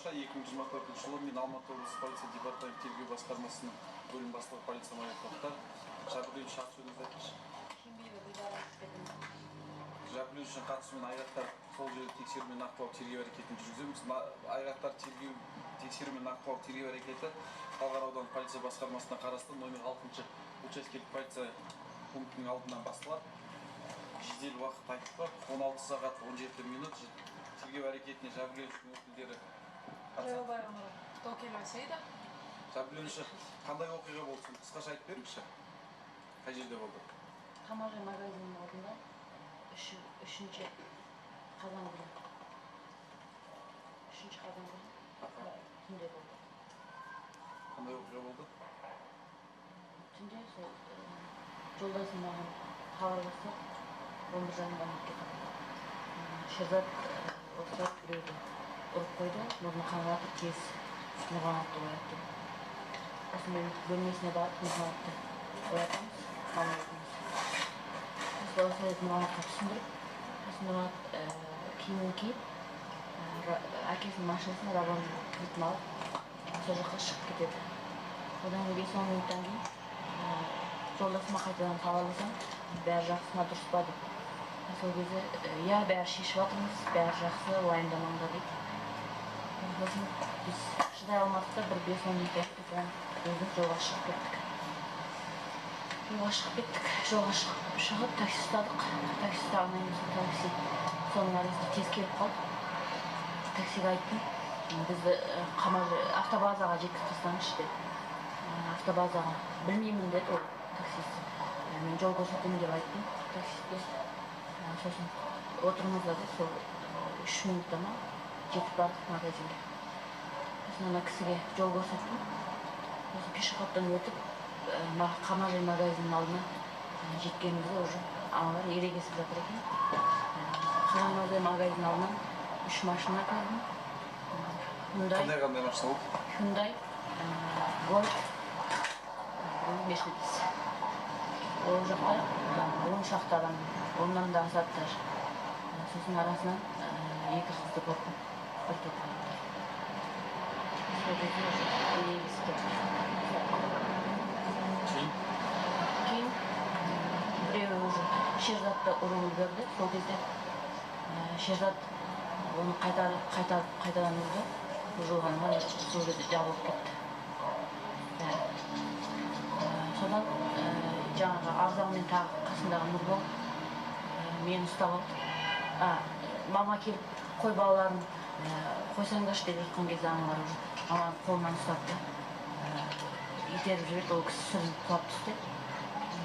қараша 2024 жылы мен Алматы облысы полиция департаменті тергеу басқармасының бөлім бастығы, полиция майоры Тоқтар. Жәбірленуші, аты жөніңізді айтыңызшы. Шембиева Гүлдара Іспетовна. Жәбірленушінің қатысуымен айғақтар сол жерде тексеру мен нақтылау тергеу әрекетін жүргіземіз. Айғақтар тергеу, тексеру мен нақтылау тергеу әрекеті Талғар ауданы полиция басқармасына қарасты номер 6 учаскелік полиция пунктінің алдынан басталады. Жедел уақыт айтып бар, 16 сағат 17 минут. Тергеу әрекетіне жәбірленушінің өкілдері қатысады. Жайлаубаева Мұрат. Тоқилова Сейда. Жәбірленуші, қандай оқиға болды, соны қысқаша айтып беріңізші. Қай жерде болды? Қамажай магазинінің алдында үшінші қазан күні. Үшінші қазан күні түнде болды. Қандай оқиға болды? Түнде сол жолдасым маған хабарласты, 11:30 кетті. Шерзат осылай біреуді ұрып қойды, мұрны қанап тез Нұрғанатты оятты. Сосын мен бөлмесіне барып Нұрғанатты оятамыз, мама екеуміз. Осылай осылай деп Нұрғанатқа түсіндіріп, сосын Нұрғанат киімін киіп, әкесінің машинасын, Рабанның кілтін алып, сол жаққа шығып кетеді. Одан кейін 5-10 минуттан кейін жолдасыма қайтадан хабарласам, бәрі жақсы ма, дұрыс па деп. Сол кезде, иә, бәрі шешіп жатырмыз, бәрі жақсы, уайымдамаңдар дейді. Сосын біз шыдай алмадық та, бір 5-10 минуттай қайтадан өзіміз жолға шығып кеттік. Жолға шығып кеттік, жолға шығып такси ұстадық. Такси ұстағаннан кейін сол такси соның арасында тез келіп қалды. Таксиге айттым, бізді автобазаға жеткізіп тастаңызшы деп. Автобазаға білмеймін деді ол таксист. Мен жол көрсетемін деп айттым таксистке. Сосын отырыңыздар деді, сол 3 минутта ма жетіп бардық магазинге. Сосын ана кісіге жол көрсеттім. Сосын пешеходтан өтіп, Қамажай магазинінің алдына жеткенімізде уже аналар ерегесіп жатыр екен. Қамажай магазинінің алдынан 3 машина көрдім. Hyundai. Қандай қандай машина болды? Hyundai, Golf, Mercedes. Ол жақта 10 шақты адам, оннан да асады даже. Сосын арасынан 2 қызды көрдім, бір топ адамдар. Сол кезде уже ерегісіп кетті. Кейін? Кейін біреуі уже Шерзатты ұрып үлгерді. Сол кезде Шерзат оны қайтарып, қайтарып, қайтадан ұрды. Уже оған сол кезде жабылып кетті. Содан жаңағы Абзал мен тағы қасындағы Нұрбол мені ұстап алды. Мама келіп, қой балаларын, қойсаңдаршы деп жатқан кезде аналар уже маманың қолынан ұстап та, итеріп жіберді, ол кісі сүрініп құлап түсті.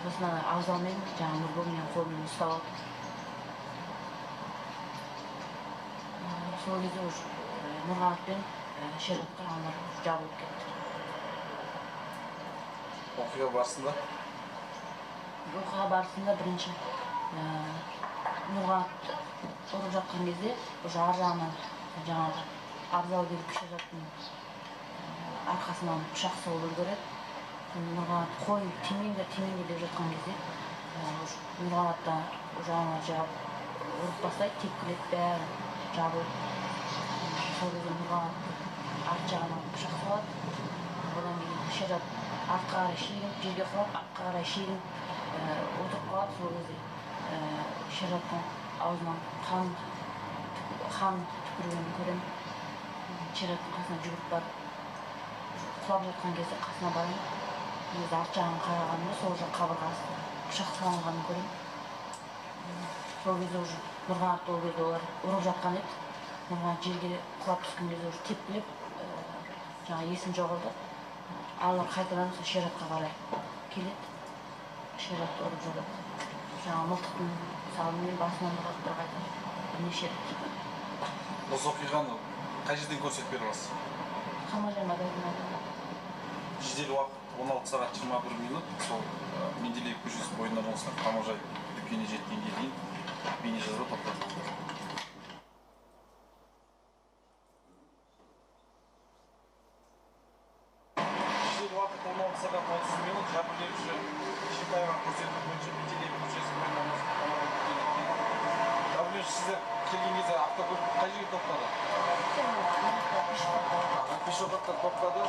Сосын ана Абзал мен жаңағы Нұрбол менің қолымнан ұстап алды. Сол кезде уже Нұрғанат пен Шерзатқа аналар жабылып кетті. Оқиға барысында? Оқиға барысында бірінші Нұрғанат ұрып жатқан кезде уже ар жағынан жаңағы Абзал келіп Шерзаттың арқасынан пышақ соғып үлгереді. Нұрғанат қой, тимеңдер, тимеңдер деп жатқан кезде уже Нұрғанат та уже ана жабып ұрып бастайды, тепкілеп бәрі жабылып. Сол кезде Нұрғанат арт жағынан пышақ соғады. Одан кейін Шерзат артқа қарай шегініп, жерге құлап, артқа қарай шегініп отырып қалады. Сол кезде Шерзаттың аузынан қан түкіргенін көремін. Шерзаттың қасына жүгіріп барып, құлап жатқан кезде қасына барамын. Өзі арт жағын қарағанымда сол жақ қабырғасы пышақ салынғанын көремін. Сол кезде уже Нұрғанатты ол кезде олар ұрып жатқан еді. Нұрғанат жерге құлап түскен кезде уже тепкілеп, жаңа есім жоғалды. Алар қайтадан сол Шерзатқа қарай келеді. Шерзатты ұрып жібереді. Жаңа мылтықтың сабымен басынан ұрады бір қайтара, бірнеше рет. Осы оқиғаны қай жерден көрсетіп бере аласыз? Қамажай магазинінің алдында. Жедел уақыт 16 сағат 21 минут, сол Менделеев көшесі бойында болса, Қамажай дүкеніне жеткенге дейін бейнежазба тоқтатылды. Жедел уақыт 16 сағат 30 минут, жәбірленуші Шимбаева көрсету бойынша Менделеев көшесі бойында орналасқан Қамажай дүкеніне келді. Жәбірленуші, сіздер Келген кезде автокөлік қай жерге тоқтады? Пешеходта тоқтады.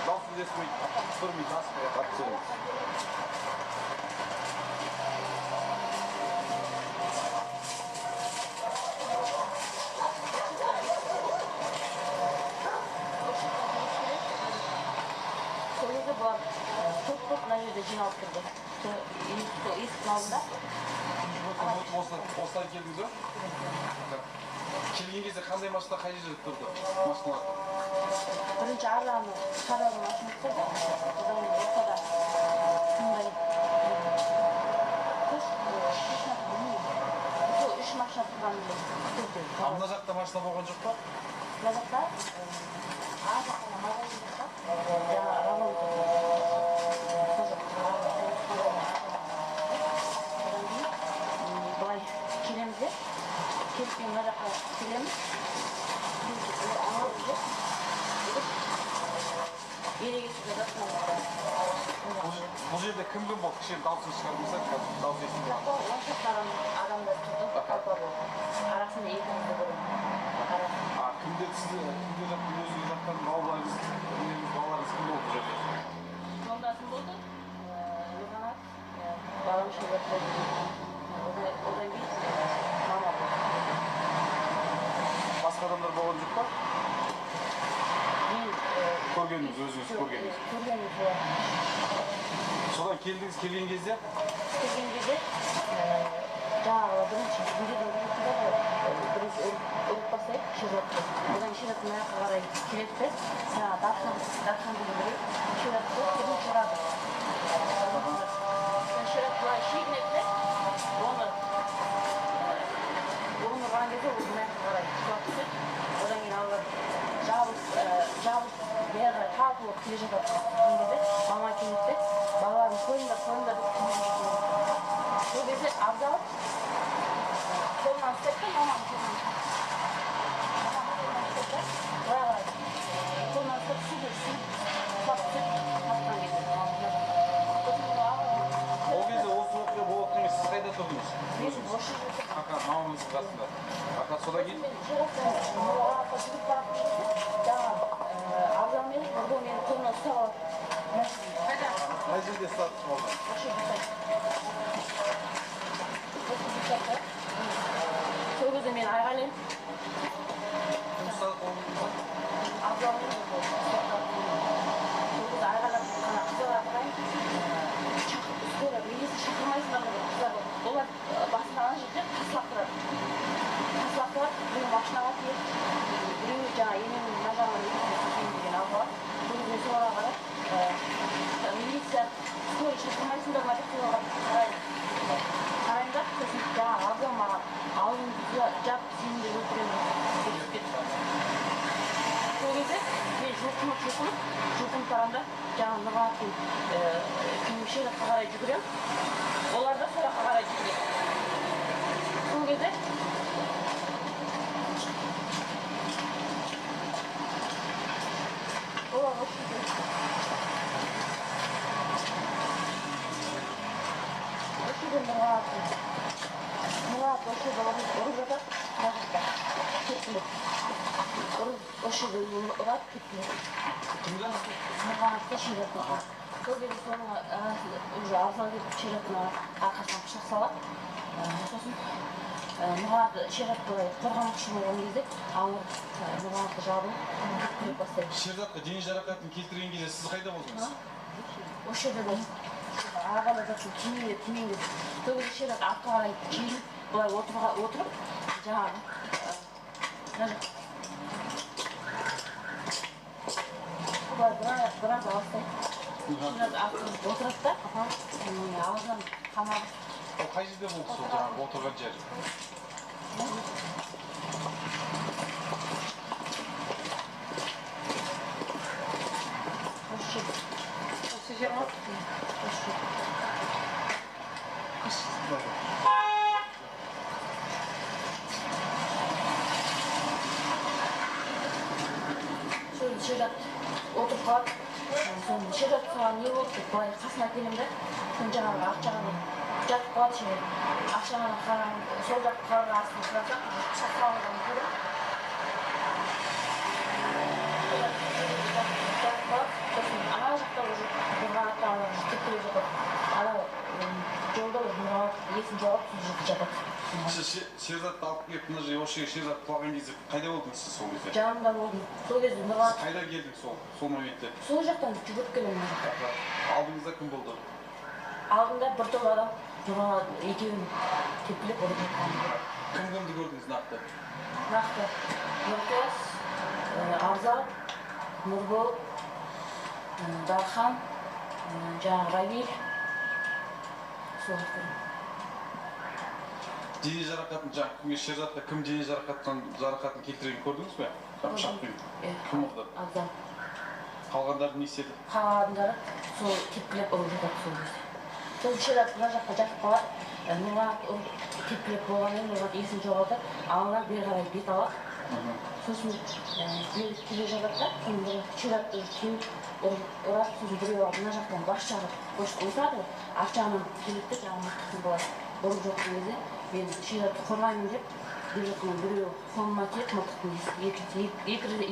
Дауыс естімейді, көрмейді, қатты сөйлейді. Сол кезде бұлар топ-топ мына жерде жиналып тұрды. Сол есіктің алдында. Осылай келдіңіз ба? Келген кезде қандай машина қай жерде тұрды? Машиналар? Бірінші ар жағында Шараның машинасы тұрды. Одан кейін ортада мындай точно білмеймін. Сол үш машина тұрғанын білемін. А мына жақта машина болған жоқ па? Мына жақта ар жақта магазин жақта жаңа Равон тұрды. Сол жақта. Одан кейін былай келеміз де, келіп мен мына жаққа келемін. Анау жер ерегесіп жатады мына жақта. Бұл жерде кім кім болды? Кішкене дауысын шығармаса, қазір дауыс естілмей Бұл жақта 10 шақты адамдар тұрды, толпа болды. Арасында екімізді бұрын. Арасында. А кімдер, сізді кімдер жақтан, өзіңіз жақтан, бауырларыңыз, інілеріңіз, балаларыңыз кім болды бұл жерде? Жолдасым болды, Нұрғанат, балам Шерзат болды. Одан кейін мама болды. Басқа адамдар болған жоқ па? Мен Көргеніңіз, өзіңіз көргеніңіз. Көргенім солар. Содан келдіңіз, келген кезде Келген кезде жаңағы бірінші неден ұрып кетті ғой, бірінші ұрып бастайды Шерзатты. Одан кейін Шерзат мына жаққа қарай келеді де, жаңағы Дархан деген біреу Шерзатты бірінші ұрады. Шерзат былай шегінеді де, оны ұрған кезде ол мына жаққа қарай құлап түседі. Одан кейін аналар жабылып бері қарай талпылып келе жатады. Сол кезде мама келеді де, балаларын қойыңдар, қойыңдар деп. Сол кезде Абзал қолынан ұстайды да, маманың қолынан. Маманың қолынан ұстайды да, былай қарай қолынан ұстап түседі, түсіп құлап түседі тастан кезде мама мына жаққа. Сосын ол Ол кезде, осы оқиға болып жатқан кезде сіз қайда тұрдыңыз? Мен Өзіңіз? осы жерде тұрдым. Аха, мамаңыздың қасында. Аха, содан кейін Мен Шерзаттан артқа жүгіріп барып, жаңағы Абзал мен Нұрбол мені қолынан ұстап алады. Мына жерде. Қайда? Қай жерде ұстады қолдан? Осы жерде ұстайды. Осы жерде ұстады да. Сол кезде мен айғайлаймын. Кім ұстады қолыңыздан? Абзал мен Нұрбол ұстап қалды қолымнан. Сол кезде айғайлап ана қыздарға қараймын. Скорый, милиция шақырмайсыңдар ма деп қыздар. Олар басында ана жерде тас лақтырады. Тас лақтырады, біреу машинаға тиеді, біреуі жаңағы енемнің мына жағынан екеуі деген алып алады. Сол кезде мен соларға қарап, милиция, скорый шақырмайсыңдар ма деп соларға қараймын. Қараймын да, сосын жаңағы Абзал маған аузыңды жап, сені де өлтіремін деп кетті. Сол кезде мен жұлқынып, жұлқынып, жұлқынып барамын да, жаңағы Нұрғанаттың кім, Шерзатқа қарай жүгіремін. Олар да сол жаққа қарай жүгіреді. Сол кезде олар осы жерде Нұрғанат осы жерде ұрып жатады, мына жақта тепкілеп ұрып, осы жерде ұрады, тепкілеп. Кімді? Нұрғанатты Шерзат. Сол кезде соның арасында уже Абзал келіп Шерзаттың арқасынан пышақ салады. Сосын Нұрғанат, Шерзат былай қорғамақшы болған кезде ауыр Нұрғанатты жабылып тепкілеп бастайды. Шерзатқа дене жарақатын келтірген кезде сіз қайда болдыңыз? Осы жерде болдым. Айғайлап жатсын, тимеңдер, тимеңдер. Сол кезде Шерзат артқа қарай шегініп былай отырып, жаңағы мына жақ былай біраз алыстайды. Шерзат артқа отырады да, аузынан қан ағып. Ол қай жерде болды, сол жаңағы отырған жер? Осы жерде. Осы жер ма? Осы жерде. Сол Шерзат отырып қалады. Соны Шерзат, саған не болды деп былай қасына келемін да, соны жаңағы арт жағынан Жатып қалады шерат. Ақшаны сол жақ қабырға астына қарасақ, пышақ салынғанын көрдім. Жатып қалады, сосын ана жақта уже Нұрғанатты тепкілеп жатады. Анау жолда уже Нұрғанат есін жоғалтып сол жерде жатады. Сіз Шерзатты алып келіп, мына жерге, осы жерге Шерзат құлаған кезде қайда болдыңыз сіз сол кезде? Жанында болдым. Сол кезде Нұрғанат... Сіз қайда келдіңіз сол моментте? Сол жақтан жүгіріп келемін мына жаққа. Алдыңызда кім болды? Алдында бір топ адам Нұрғанат екеуін тепкілеп ұрып жатқан. Кім кімді көрдіңіз нақты? Нақты Нұрқияс, Абзал, Нұрбол, Дархан, жаңағы Равиль, соларды көрдім. Дене жарақатын жаңағы кімге, Шерзатқа кім дене жарақатын келтіргенін көрдіңіз бе? Пышақпен. Кім ұрды? Абзал. Қалғандары не істеді? Қалғандары сол тепкілеп ұрып жатады сол кезде. Сол Шерзат мына жақта жатып қалады, Нұрғанат ұрып тепкілеп болғаннан кейін Нұрғанат есін жоғалтады, аналар бері қарай бет алады. Сосын бері келе жатады да, сосын бір Шерзатты теуіп ұрады, сосын біреу алып мына жақтан бас жағы отырады ғой, арт жағынан келеді де жаңағы мылтықтың баласы ұрып жатқан кезде мен Шерзатты қорғаймын деп бер жақтан біреу қолыма тиеді, мылтықтың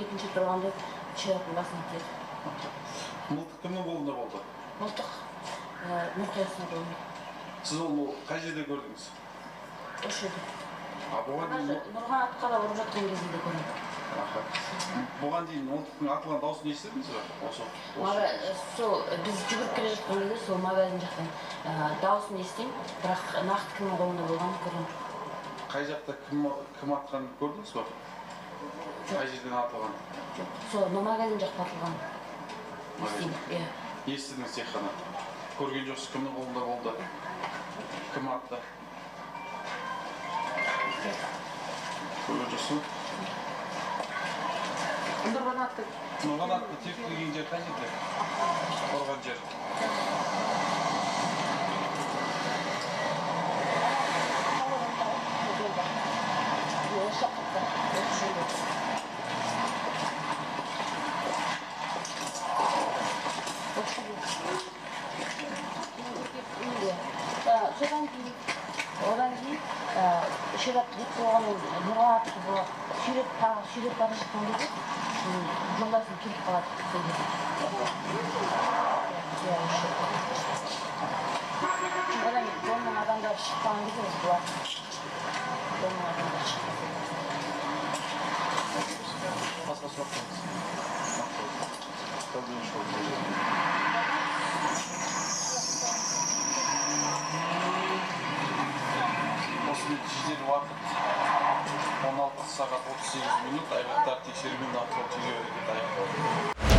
екінші рет ұрғанда Шерзаттың басына тиеді. Мылтық кімнің қолында болды? Мылтық Нұрқиястың қолында. Сіз оны қай жерде көрдіңіз? Осы жерде. Нұрғанатқа да ұрып жатқан кезінде көрдім. Бұған дейін мылтықтың атылған дауысын естідіңіз бе? Сол біз жүгіріп келе жатқан кезде сол магазин жақтан дауысын естимін, бірақ нақты кімнің қолында болғанын көрген жоқпын. Қай жақта кім атқанын көрдіңіз бе? Қай жерден атылғанын? Жоқ, сол магазин жақта атылғанын естимін. Естідіңіз тек қана. Көрген жоқсыз кімнің қолында болды, кім атты? Көрген жоқсыз ба? Нұрғанатты. Нұрғанатты тепкілеген жер қай жерде? Ұрған жер. Содан кейін, одан кейін Шерзат кетіп болғаннан Нұрғанатты сүйреп тағы сүйреп бара жатқан кезде жолдасым келіп қалады сол кезде. Одан кейін домның адамдары шығып қалған кезде біз бұлар домның адамдары шығып. Басқа сұрақтарыңыз? Осымен жедел уақыт 16 сағат 38 минут айғақтар тексерумен нақтылау тергеу әрекеті аяқталды.